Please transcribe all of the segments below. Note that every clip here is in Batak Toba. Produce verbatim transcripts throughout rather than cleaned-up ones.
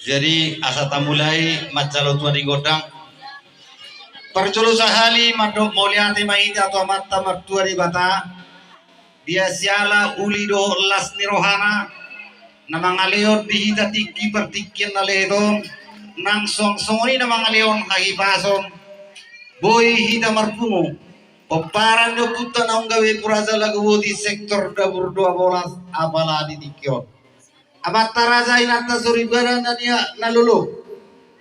Jadi asa tamulai manjalo tua di gondang. Parjolo sahali mandok mauliate ma hita tu Amanta Martua Debata. Dia siala uli dohot las ni rohana na mangalehon di hita tingki partingkian na lehet on, nang suang songon i na mangalehon hahipason. Boi hita marpungu pomparan ni ompunta naung gabe Puraja Laguboti sektor Dapur dua bolas apala di tingki on. Amanta raja, inanta soripada na nian na lolo,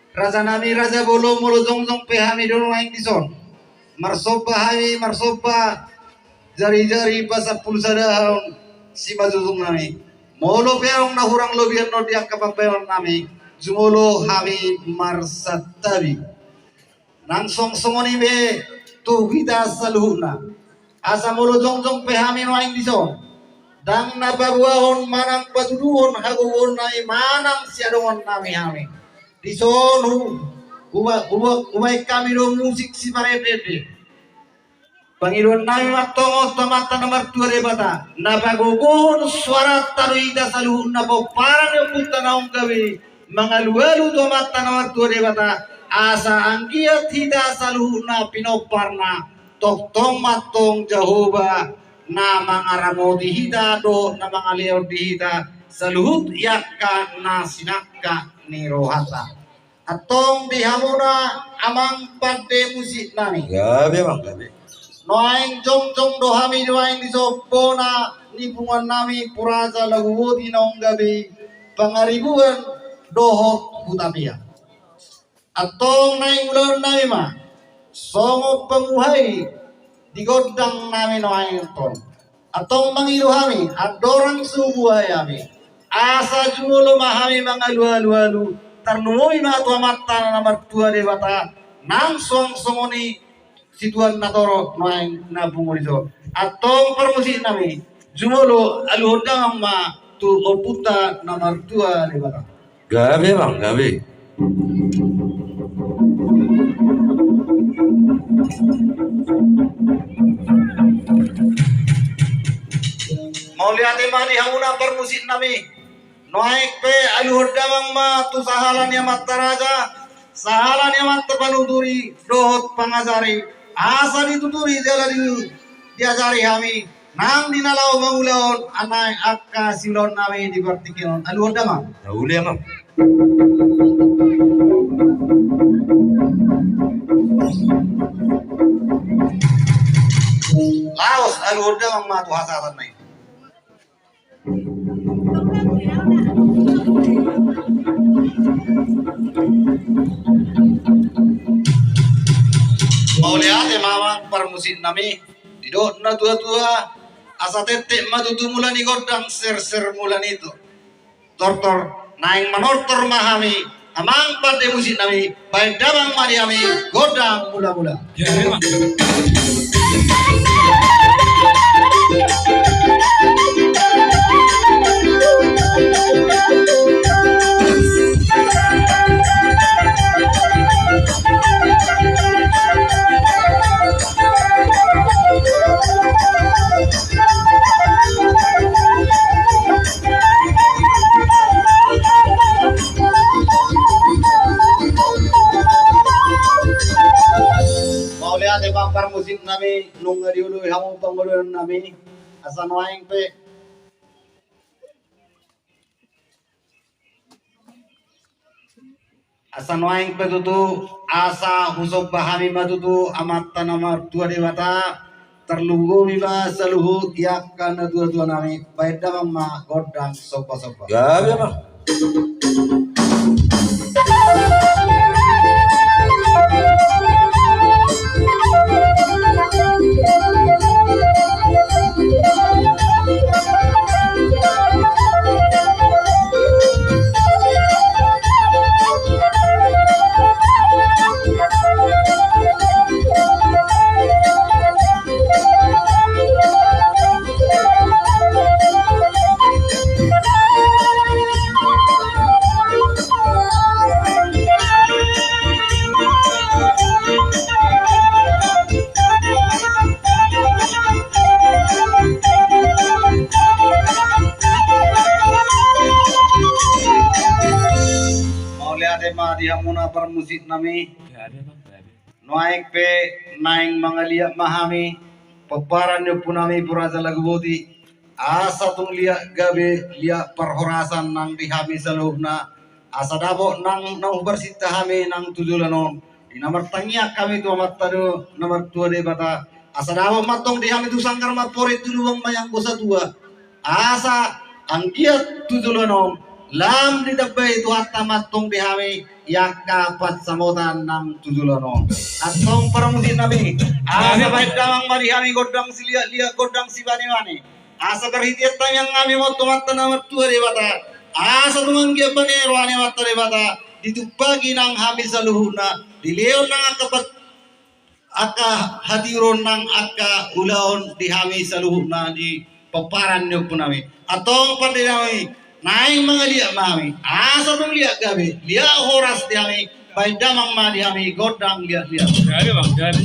raja nami raja bolon, molo jongjong pe hami do nuaeng dison marsomba hami, marsomba jarijari pasampulu sadahon simanjujung nami. Molo pe adong na hurang lobian on di angka pambahenan nami, jumolo hami marsantabi. Nang suang songon i be tu hita saluhutna. Asa molo jongjong pe hami nuaeng dison, ndang na paboahon manang patuduhon hagogoon nami manang siadongan nami hami. Dison hu-, huba-, huba-, hubaen hami do musik siparendende. Pangidoan nami ma antong tu Amanta na Martua Debata, na pagogohon suaranta do hita saluhutna pomparan ni ompunta naung gabe mangalualu tu Amanta na Martua Debata, asa anggiat hita saluhutna pinomparna. Tongtong ma antong Jahowa na mangaramoti hita dohot na mangalehon di hita saluhut i angka na sinangkap ni rohanta. Antong di hamuna amang pande musik nami. Gabe, amang, gabe. Nuaeng jongjong do hami nuaeng dison bona ni punguan nami Puraja Laguboti naung gabe Pangaribuan dohot Hutapea. Antong naeng ulaon nami ma songon pamuhai di gondang nami nuaeng antong. Antong mangido hami, andorang so hubuhai hami, asa jumolo ma hami mangalualu, tarlumobi ma tu Amanta na Martua Debata, nang suang songon i situan na torop nuaeng na pungu dison. Antong parmusik nami, jumolo aluhon damang ma tu ompunta na Martua Debata. Gabe, amang, gabe. Mauliate ma di hamuna parmusik nami. Nuaeng pe aluhon damang ma tu sahala ni amanta raja, sahala ni amanta panuturi dohot pangajari, asa dituturi jala di-, diajari hami nang di na laho mangula on, nuaeng angka siulaon nami di partingkian on. Aluhon damang. Uli, amang. Laos aluhon damang ma tu hasahatan nami. Mauliate ma, amang parmusik nami. Didok natuatua, asa tentet ma tutu mula ni gondang, serser mula ni to-, tortor. Naeng manortor ma hami, amang pande musik nami, baen damang ma di hami gondang mulamula. Ya, memang. Mauliate, amang parmusik nami, nunga dioloi hamu pangoloan nami, asa nuaeng pe. Asa nuaeng pe tutu, asa husomba hami ma tutu Amanta na Martua Debata, Tarlumobi ma saluhut angka natuatua nami, baen damang ma gondang sombasomba. Gabe ma. Mauliate ma di hamuna parmusik nami. Nuaeng pe naeng mangaliat ma hami, pomparan ni ompu nami Purraja Laguboti, asa tung liat gabe, liat parhorasan nang di hami saluhutna, asa dapot nang na umbar sinta hami nang tu joloan on. Di na martangiang hami tu Amanta do, na martua Debata, asa dapot ma tong di hami tu sanggar mampore, tu lubang ma ianggo satua. Asa anggiat tu joloan on lam ditambai Tuhanta ma tong di hami angka pansamotan nang tu joloan on. Antong parmusik nami, asa baen damang ma di hami gondang siliatliat, gondang sibanebane. Asa parhitean tangiang nami ma tu Amanta na martua Debata, asa tung anggiat bane roha ni Amanta Debata, ditumpahi nang hami saluhutna, dilehon nang angka pat- angka hatiuron nang angka ulaon di hami saluhutna di pomparan ni ompu nami. Antong pande nami, naeng mangaliat ma hami, asa tung liat gabe, liat horas di hami, baen damang ma di hami gondang liatliat. Jadi, Bang, jadi.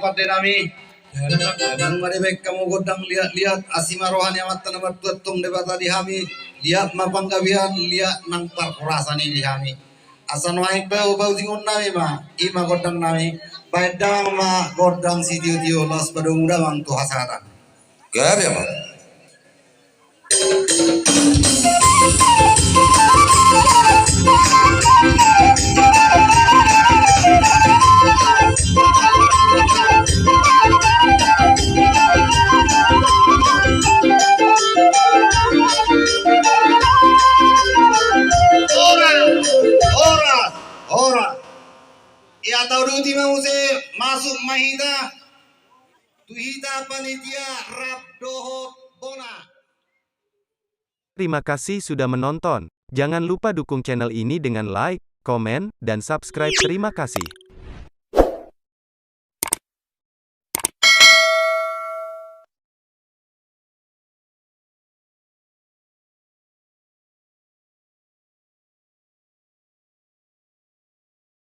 Pande nami. Nunga dibaen hamu gondang liat-liat, asi ma roha ni Amanta na martua, tong Debata di hami. Liat ma panggabean, liat nang parhorasan i di hami. Asa nuaeng pe paujingon nami ma, i ma gondang nami. Baen damang ma gondang sitio-tio, laos padomu damang tu hasahatan. Gabe ma. Horas, horas, horas. Ia tauduti ma muse, masuk ma hita. Tu hita panitia rap dohot bona. Terima kasih sudah menonton. Jangan lupa dukung channel ini dengan like, komen, dan subscribe. Terima kasih.